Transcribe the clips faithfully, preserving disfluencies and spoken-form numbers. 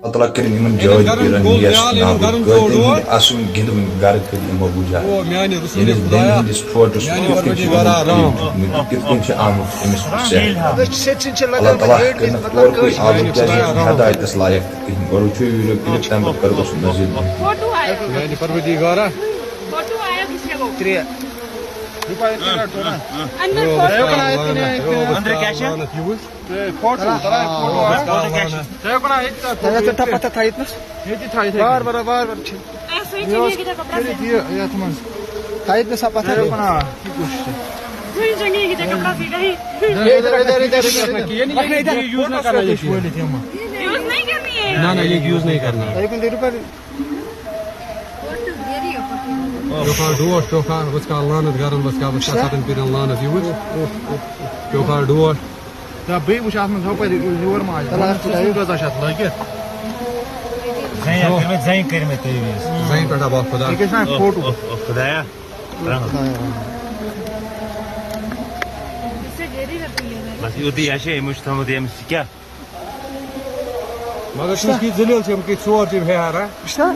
اللہ تعالیٰ کٔرِنۍ یِمن جٲدۍ پیٖرن نیس نابود، کٔرۍ تِہُنٛد اَسُن گِنٛدوٕنۍ گرٕ کٔرۍ یِمو بُجا۔ ییٚلہِ أسۍ بیٚنہِ ہٕنٛدِس فوٹوس وٕچھ، کِتھ کٔنۍ چھِ آمُت، کِتھ کٔنۍ چھِ آمُت أمِس حُسین۔ اللہ تعالیٰ کٔرِنَکھ تورکُے آلُد، کیٛازِ یہِ چھُنہٕ ہدایتس لایق کِہیٖنۍ۔ گۄڈٕ وٕچھو یہِ ویٖڈیو کِلپ، تَمہِ پتہٕ کَرو أسۍ مٔزیٖد۔ فوٹو آیا؟ میانہِ پروردگارا۔ فوٹو آیا کس کے وہ؟ ترٛےٚ۔ اندر فوٹو۔ اندر کیا ہے؟ لعنت یہِ وٕچھ۔ فوٹو، ترٛاو فوٹو۔ ترٛاو کُنہ اَکہِ طرفہٕ۔ تھٲیِو ژٕ ٹپھ پتھر تھٲیِتھ نس۔ ییٚتی تھٲیِتھ۔ وار وار وار وار چھِ۔ ایسا ہی یہِ اوس چلیے گی تو کپڑا کٔرِتھ پھینک۔ یہِ یَتھ منٛز۔ تھٲیِتھ نہ سا پتھر۔ ترٛاو کُنہ اَکھ۔ یہِ کُس چھُ؟ وہی جگہ کی جگہ کپڑا پھینک رہی۔ ادھر، ادھر، ادھر، ادھر، ادھر۔ یہ نہیں، یہ یوز نہ کرنا، یہ چیز۔ یوز نہیں کرنی ہے۔ نہ، نہ، یہ یوز نہیں کرنا۔ تھٲیِو کُنہِ طرفہٕ۔ ٹوکھا ڈوٹھ، ٹوکھا، وٕچھ کھا لعنت گرن، وٕچھ کھا، وٕچھ کھا ستن پیٖرن لعنت، یہِ وٕچھ۔ ٹوکھا ڈوٹھ۔ نہ، بیٚیہِ وٕچھ اَتھ منٛز ہُپٲرۍ یہِ وَرما آسہِ۔ تَلہٕ اَتھ سُہ ترٛاوِو۔ کۭژاہ چھِ اَتھ لٲگِتھ؟ زَنہِ کٔرمٕتۍ، زَنہِ کٔرمٕتۍ تعویٖذ۔ زَنہِ پٮ۪ٹھ ہا بہٕ خۄدا۔ یہِ کیٛاہ چھِ وَنان فوٹو؟ اوہ، اوہ، خۄدایا۔ رحم۔ بس یُتُے ہا چھِ، أمِس چھُ تھوٚمُت ییٚمِس کیٛاہ؟ مگر چھُس کہِ ذلیل چھِ یِم کہِ ژور چھِ یِم ہے ہاران۔ وٕچھنا؟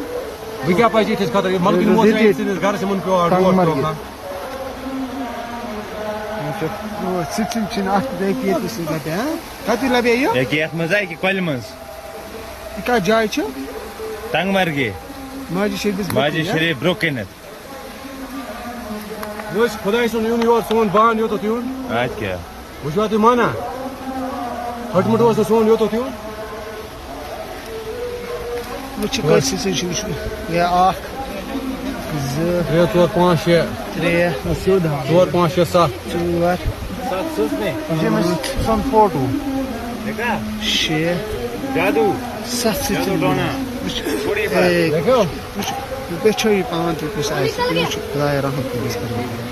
بہٕ کیٛاہ پَزِ یِتھِس خٲطرٕ؟ ملکٕکۍ موت ذلیل۔ سٕنٛدِس گَرَس یِمَن پیوٚو آز ٹنٛگ ڈوٹھ مَرگہِ۔ پیوٚو کانٛہہ۔ اچھا، او، سُہ تہِ چھُنہٕ اَتھ بیٚیہِ کہِ ییٚتہِ سُنٛد لَبہِ، ہاں؟ کَتہِ لَبہِ یہِ؟ ییٚکیٛاہ یَتھ منٛز ہا، ییٚکیٛاہ کۄلہِ منٛز۔ یہِ کَتھ جایہِ چھُ؟ ٹنٛگ مَرگہِ۔ ماجہِ شریٖفَس برٛونٛہہ ماجہِ کِنۍ، ہاں؟ شریٖف برٛونٛہہ کٔنٮ۪تھ۔ یہِ اوس خۄداے سُنٛد یُن یور، سون بان یوٚتَتھ یُن۔ اَدٕ کیٛاہ؟ وۄنۍ چھُوا تُہۍ مانان؟ پھٔٹمُت اوس نہٕ سون یوٚتَتھ یُن۔ وۄنۍ چھِ کٲنٛسہِ سۭتۍ چھُ وٕچھُن۔ یا اَکھ، زٕ، ترٛےٚ، ژور، پانٛژھ، شےٚ۔ ترٛےٚ۔ سیوٚد ہاو۔ ژور، پانٛژھ، شےٚ، سَتھ۔ ژور۔ یہِ چھِ أمِس سُنٛد فوٹو۔ شےٚ۔ جادو۔ سَتھ سۭتۍ جادو چھِ ڈونا۔ وٕچھ۔ Body A. دیکھو۔ وٕچھ، وٕچھو یہِ پان تہِ کُس آسہِ، یہِ چھُ خۄداے رحم کٔرِتھ کران۔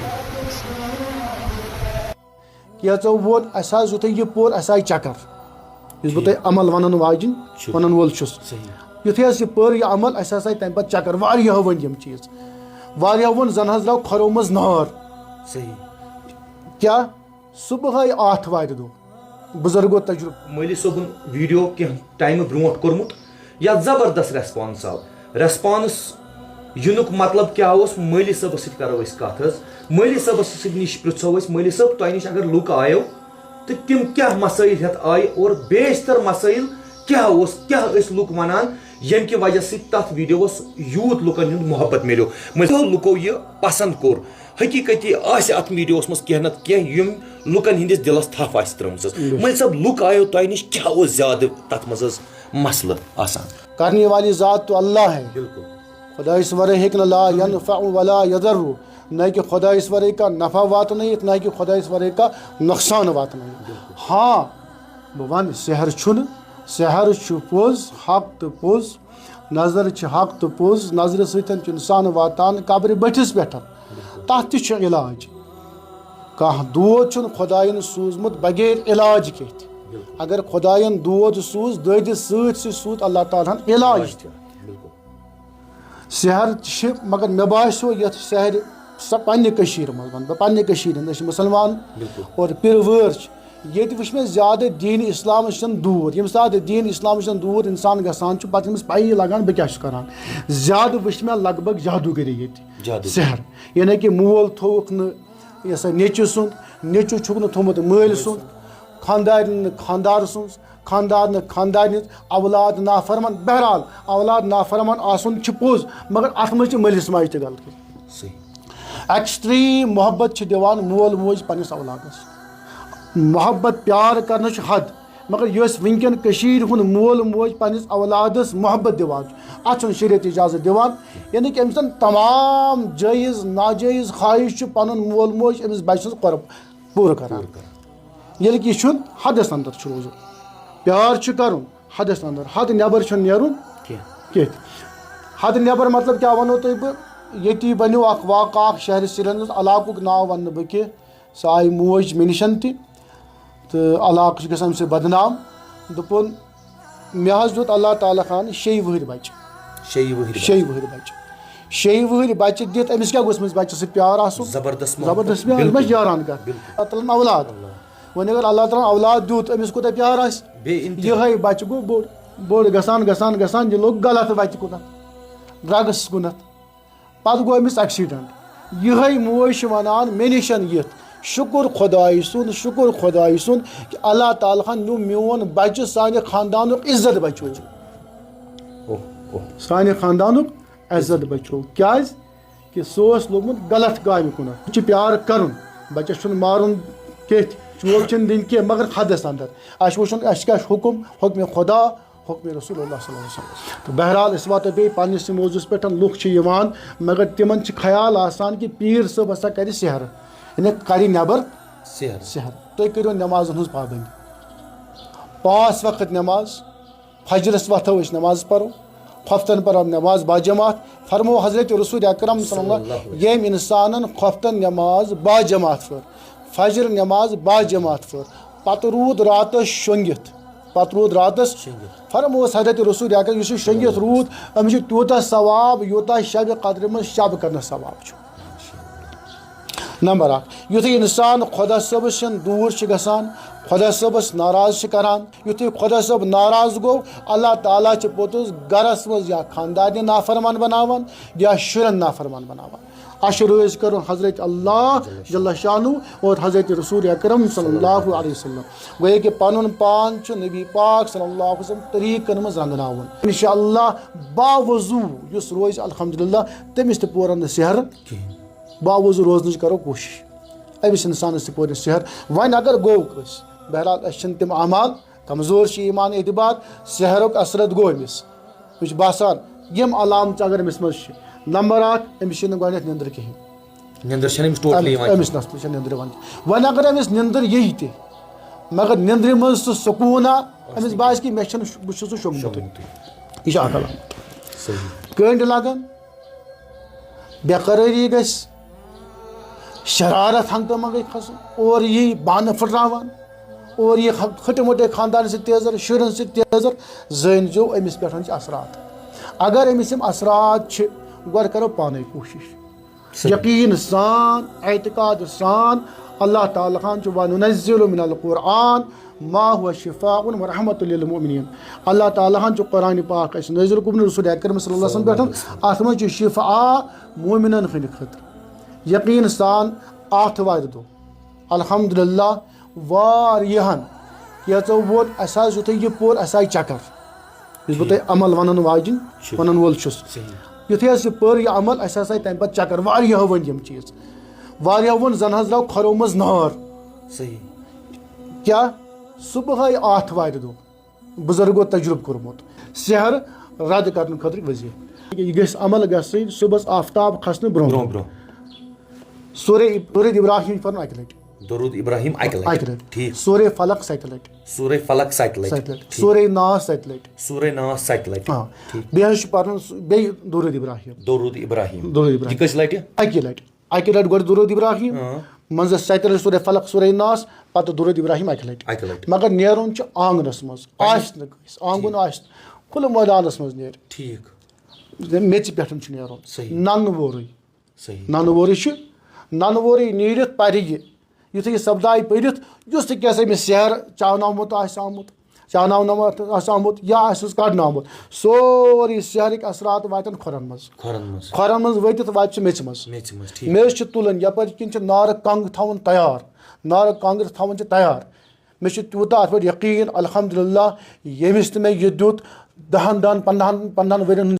کینٛژو ووت، اَسہِ حظ یُتھُے یہِ پوٚر، اَسہِ آیہِ چکر۔ یُس بہٕ ٹھیٖک۔ تۄہہِ عمل وَنَن واجِنۍ، چھُ۔ وَنَن وول چھُس۔ صحیح۔ یُتھُے اَسہِ یہِ پٔر، یہِ عمل، اَسہِ ہسا آیہِ تَمہِ پَتہٕ چکر۔ واریاہو ؤنۍ یِم چیٖز۔ واریاہو ووٚن، زَن حظ درٛاو کھۄرو منٛز نار۔ صحیح۔ کیٛاہ؟ صُبحٲے آتھوارِ دۄہ۔ بُزرگو تجرُبہٕ۔ مٲلی صٲبُن ویٖڈیو کینٛہہ ٹایمہٕ برونٛٹھ کوٚرمُت، یَتھ زبردست ریسپانس آو۔ ریسپانس یِنُک مطلب کیٛاہ اوس، مٲلی صٲبَس سۭتۍ کَرو أسۍ کَتھ حظ۔ مٲلی صٲبَس سۭتۍ نِش پرٛژھو أسۍ، مٲلی صٲب، تۄہہِ نِش اگر لُکھ آیو، تہٕ تِم کیٛاہ مسٲیِل ہٮ۪تھ آیہِ اور بیشتر مسٲیِل کیٛاہ اوس، کیٛاہ ٲسۍ لُکھ وَنان، ییٚمہِ کہِ وجہ سۭتۍ تَتھ ویٖڈیوَس یوٗت لُکَن ہُنٛد محبت میلیو۔ مٲلی صٲب، لُکو یہِ پسنٛد کوٚر۔ حقیٖقتی آسہِ اَتھ ویٖڈیوَس منٛز کینٛہہ نَتہٕ کینٛہہ یِم لُکَن ہِنٛدِس دِلَس تھپھ آسہِ ترٛٲمٕژ۔ بِلکُل۔ مٲلۍ صٲب، لُکھ آیو تۄہہِ نِش، کیٛاہ اوس زیادٕ تَتھ منٛز حظ مسلہٕ آسان؟ کرنے والی ذات تو اللہ ہے۔ بِلکُل۔ خۄدایَس ورٲے ہیٚکہِ نہٕ لا ینفع ولا یضر، نہ ہیٚکہِ خۄدایَس ورٲے کانٛہہ نفع واتنٲیِتھ، نہ ہیٚکہِ خۄدایَس ورٲے کانٛہہ نۄقصان واتنٲیِتھ۔ بِلکُل۔ ہاں، بہٕ وَنہٕ، سحر چھُنہٕ، سحر چھُ پوٚز، حق تہٕ پوٚز، نظر چھِ حق تہٕ پوٚز، نظرِ سۭتۍ چھُ اِنسان واتان قبرِ بٔٹھِس پٮ۪ٹھ۔ تَتھ تہِ چھُ علاج۔ کانٛہہ دود چھُنہٕ خۄدایَن سوٗزمُت بغیر علاج کیٚتھِ۔ اگر خۄدایَن دود سوٗز، دٲدِس سۭتۍ سۭتۍ سوٗز اللہ تعالیٰ ہَن علاج تہِ۔ سحر چھِ، مگر مےٚ باسیو یَتھ سحرِ، سۄ پنٛنہِ کٔشیٖرِ منٛز وَنہٕ بہٕ، پنٛنہِ کٔشیٖرِ ہِنٛدۍ، أسۍ چھِ مُسلمان اور پِرٕ وٲر چھِ۔ ییٚتہِ وٕچھ مےٚ زیادٕ دیٖنِ اِسلامَس نِش دوٗر۔ ییٚمہِ ساتہٕ دیٖنِ اِسلامَس نِش دوٗر اِنسان گژھان چھُ، پَتہٕ چھِ أمِس پَیی لَگان بہٕ کیٛاہ چھُس کَران۔ زیادٕ وٕچھ مےٚ لگ بگ جادوٗگٔری ییٚتہِ۔ جادوٗگٔری۔ سحر۔ یعنی کہِ مول تھووُکھ نہٕ یہِ ہسا نیٚچوٗ سُنٛد، نیٚچوٗ چھُکھ نہٕ تھوٚمُت مٲلۍ سُنٛد، خانٛدارِ نہٕ خانٛدار سُنٛد، خانٛدار نہٕ خانٛدارِ ہٕنٛز، اولاد نافرمان۔ بہرحال، اولاد نافرمان آسُن چھُ پوٚز، مگر اَتھ منٛز چھِ مٲلِس ماجہِ تہِ غلطی۔ صحیح۔ ایکسٹریم محبت چھِ دِوان مول موج پننِس اولادس۔ محبت، پیار کرنس چھِ حد، مگر یۄس وٕنکیٚن کٔشیٖرِ ہُنٛد مول موج پننِس اولادس محبت دِوان چھُ، اتھ چھُنہٕ شریعت اجازت دِوان۔ یعنی کہِ أمۍ سٕنٛدۍ تمام جٲیز ناجٲیز خواہش چھُ پنُن مول موج أمِس بچہٕ سٕنٛز قۄرب-، پوٗرٕ کران۔ پوٗرٕ کران۔ ییٚلہِ کہِ یہِ چھُنہٕ حدس اندر چھُ روزُن۔ پیار چھُ کرُن حدس اندر، حد نٮ۪بر چھُنہٕ نیرُن کینٛہہ۔ کینٛہہ۔ حد نٮ۪بر مطلب کیٛاہ وَنو تۄہہِ بہٕ؟ ییٚتی بَنیو اکھ واقعہٕ، اکھ شہرِ سرینگرَس علاقُک ناو وَنہٕ نہٕ بہٕ کینٛہہ۔ سُہ آیہِ موج مےٚ نِشَن تہِ، تہٕ علاقہٕ چھُ گژھان اَمہِ سۭتۍ بدنام۔ دوٚپُن، مےٚ حظ دیُت اللہ تعالیٰ خان شیٚیہِ وٕہٕرۍ بَچہٕ۔ شیٚیہِ وٕہٕرۍ شیٚیہِ بَچہٕ۔ وٕہٕرۍ بَچہٕ۔ شیٚیہِ وٕہٕرۍ بَچہٕ دِتھ أمِس کیٛاہ گوٚژھ أمِس بَچَس سۭتۍ پیار آسُن؟ زبردست محبت۔ زبردست پیار، أمِس ما چھِ بِلکُل۔ یاران کَتھ؟ بِلکُل۔ اللہ تعالیٰ ہن اولاد۔ اللہ۔ وۄنۍ اگر اللہ تعالیٰ ہن اولاد دیُت، أمِس کوٗتاہ پیار آسہِ؟ بے انتہا۔ یِہوٚے بَچہٕ گوٚو بوٚڑ۔ بوٚڑ گژھان گژھان گژھان یہِ لوٚگ غلط وَتہِ کُنَتھ، ڈرٛگٕس کُنَتھ۔ پَتہٕ گوٚو أمِس ایکسیڈنٹ۔ یِہوٚے موج چھِ وَنان مےٚ نِش یِتھ، شُکُر خۄدایہِ سُنٛد، شُکُر خۄدایہِ سُنٛد کہِ اللہ تعالیٰ ہَن نیوٗ میون بَچہِ، سانہِ خاندانُک عزت بَچوو۔ اوہ، اوہ۔ سانہِ خاندانُک عزت بَچوو۔ کیٛازِ؟ کہِ سُہ اوس لوٚگمُت غلط کامہِ کُنَتھ۔ چھُ پیار کَرُن، بَچَس چھُنہٕ مارُن کیٚتھۍ، چوب چھِنہٕ دِنۍ کینٛہہ، مگر حدَس اندر۔ اَسہِ وٕچھُن، اَسہِ کیٛاہ چھُ حُکُم، حُکمِ خۄدا، حُکمِ رسول اللہ صلی اللہ علیہ وسلم۔ تہٕ بہرحال، أسۍ واتو بیٚیہِ پنٛنِس یہِ موضوعس پٮ۪ٹھ۔ لُکھ چھِ یِوان، مگر تِمَن چھِ خیال آسان کہِ پیٖر صٲب ہسا کَرِ سحر، یعنی کَرِ نٮ۪بر سحر۔ سحر۔ تُہۍ کٔرِو نٮ۪مازَن ہٕنٛز پابنٛدی، پانٛژھ وقت نٮ۪ماز۔ فجرس وۄتھو أسۍ، نماز پرو، خۄفتن پرو نماز باجماعت۔ فرمو حضرت رسول اکرم صلی اللہ علیہ وسلم، ییٚمۍ انسانن خۄفتن نماز باجماعت پٔر، فجر نماز باجماعت پٔر، پتہٕ روٗد راتس شۄنٛگِتھ، پتہٕ روٗد راتس شۄنٛگِتھ۔ فرموس حضرت رسول اکرم، یُس یہِ شۄنٛگِتھ روٗد، أمِس چھُ تیوٗتاہ ثواب، یوٗتاہ شبِ قدرِ منٛز شب کرنس ثواب چھُ۔ نمبر اکھ، یُتھُے اِنسان خۄدا صٲبَس نِش دوٗر چھِ گژھان، خۄدا صٲبَس ناراض چھِ کران، یُتھُے خۄدا صٲب ناراض گوٚو، اللہ تعالیٰ چھِ پوٚتُس گَرَس منٛز یا خاندارنہِ نافرمان بناوان یا شُرٮ۪ن نافرمان بناوان۔ اَسہِ چھُ رٲضۍ کَرُن حضرت اللہ جل شانہ اور حضرت رسول اکرم صلی اللہ علیہ وسلم۔ گویا کہ پَنُن پان چھُ نبی پاک صلی اللہ علیہ وسلم طریٖقَن منٛز رنٛگناوُن۔ انشاءاللہ باوضوٗ یُس روزِ الحمدللہ، تٔمِس تہِ پورَن نہٕ سحر کِہیٖنۍ۔ باوضوٗ روزنٕچ کرو کوٗشِش۔ أمِس اِنسانَس تہِ پورِ سحر۔ وۄنۍ اگر گوٚو کٲنٛسہِ، بہرحال، أسۍ چھِنہٕ تِم اعمال، کمزور چھِ ایمان اعتبار، سحرُک اثرت گوٚو أمِس۔ مےٚ چھُ باسان، یِم علامژٕ اگر أمِس منٛز چھِ، نمبر اکھ، أمِس چھِنہٕ گۄڈٕنٮ۪تھ نیٚنٛدٕر کِہیٖنۍ۔ نیٚنٛدٕر چھَنہٕ أمِس totally أمِس، یِوان أمِس کِہیٖنۍ۔ نَس تہِ چھَنہٕ نیٚنٛدٕر یِوان کِہیٖنۍ۔ وۄنۍ اگر أمِس نیٚنٛدٕر یِیہِ تہِ، مگر نیٚنٛدرِ منٛز سُہ سکوٗنا، أمِس باسہِ کہِ مےٚ چھَنہٕ، بہٕ چھُس نہٕ شۄنٛگمُتٕے۔ شۄنٛگمُتٕے۔ یہِ چھِ اَکھ علامت۔ صحیح۔ کٔنٛڈۍ لگان، بے قرٲری گژھِ، شرارت ہنٛگتہٕ منٛگَے کھسُن، اورٕ یی بانہٕ پھٕٹراوان، اورٕ یی خ-، کھٕٹہِ مٕٹہِ خاندان سۭتۍ تیزر، شُرٮ۪ن سۭتۍ تیزر، زٲنۍ زیو أمِس پٮ۪ٹھ چھِ اثرات۔ اگر أمِس یِم اثرات چھِ، گۄڈٕ کرو پانے کوٗشِش۔ صحیح۔ یقین سان، اعتقاد سان، اللہ تعالیٰ ہن چھُ، "وننزل من القرآن ما هو شفاء ورحمة للمؤمنین۔" اللہ تعالیٰ ہن چھُ قرآن پاک اَسہِ نٲزِل کوٚرمُت رسول اکرم صلی اللہ علیہ وسلم پٮ۪ٹھ۔ اَتھ منٛز چھُ شفاء مومنن ہٕنٛدِ خٲطرٕ۔ یقین سان، آتھوارِ دۄہ الحمدللہ واریاہن کینٛژو ووٚن، "اَسہِ حظ یُتھُے یہِ پوٚر، اَسہِ آیہِ چکر۔" یُس بہٕ تۄہہِ عمل وَنَن واجِنۍ، چھُ۔ وَنَن وول چھُس۔ صحیح۔ یُتھُے اَسہِ یہِ پٔر یہِ عمل، اَسہِ ہسا آیہِ تَمہِ پَتہٕ چَکَر۔ واریاہو ووٚن یِم چیٖز۔ واریاہو ووٚن، زَن حظ درٛاو کھۄرو منٛز نار۔ صحیح۔ کیٛاہ؟ صُبحٲے آتھوارِ دۄہ۔ بُزرگو تجرُبہٕ کوٚرمُت۔ سحر رد کرنہٕ خٲطرٕ وظیفہٕ۔ یہِ گژھِ عمل گژھٕنۍ صُبحَس آفتاب کھسنہٕ برٛونٛہہ۔ برٛونٛہہ، برٛونٛہہ۔ سورہ، سورہ ابراہیم پَرُن اَکہِ لَٹہِ۔ درود ابراہیم اَکہِ لَٹہِ۔ اَکہِ لَٹہِ۔ ٹھیٖک۔ سورہ فلق سَتہِ لَٹہِ۔ سورہ فلق سَتہِ لَٹہِ۔ سَتہِ لَٹہِ۔ ٹھیٖک۔ سورہ ناس سَتہِ لَٹہِ۔ سورہ ناس سَتہِ لَٹہِ۔ آ۔ ٹھیٖک۔ بیٚیہِ حظ چھُ پَرُن سُہ، بیٚیہِ درود ابراہیم۔ درود ابراہیم۔ درود ابراہیم۔ یہِ کٔژِ لَٹہِ؟ اَکی لَٹہِ۔ اَکہِ لَٹہِ گۄڈٕ درود ابراہیم، آ۔ منٛزَس سَتہِ لَٹہِ سورہ فلق، سورہ ناس، پَتہٕ درود ابراہیم اَکہِ لَٹہِ۔ اَکہِ لَٹہِ۔ مگر نیرُن چھُ آنٛگنَس منٛز، پَنٕنِس۔ آسہِ نہٕ کٲنٛسہِ، آنٛگُن ٹھیٖک۔ آسہِ نہٕ، کھُلہٕ مٲدانَس منٛز نیرِ۔ ٹھیٖک۔ میٚژِ پٮ۪ٹھ چھُ نیرُن۔ صحیح۔ نَنہٕ وورُے۔ صحیح۔ نَنہٕ وورُے چھُ، نَنہٕ وورُے نیٖرِتھ پَرِ یہِ۔ یُتھُے یہِ سپدایہِ پٔرِتھ، یُس تہِ کینٛہہ سا أمِس سحر چاوناونہٕ آسہِ آمُت، چاوناونہٕ آسہِ آمُت یا آسٮ۪س کڑنہٕ آمُت، سورُے سحرٕکۍ اثرات واتن کھۄرن منٛز۔ کھۄرن منٛز۔ کھۄرن منٛز وٲتِتھ واتہِ سُہ میٚژِ منٛز۔ میٚژِ منٛز، ٹھیٖک۔ میٚژ چھِ تُلٕنۍ، یپٲرۍ کِنۍ چھِ نارٕ کنٛگ تھاوُن تیار، نارٕ کانٛگٕر تھاوُن چھِ تیار۔ مےٚ چھُ تیوٗتاہ اَتھ پٮ۪ٹھ یقیٖن، الحمدللہ، ییٚمِس تہِ مےٚ یہِ دیُت، دَہَن، دَہَن، پنٛداہَن، پنٛداہَن ؤرِین ہُنٛد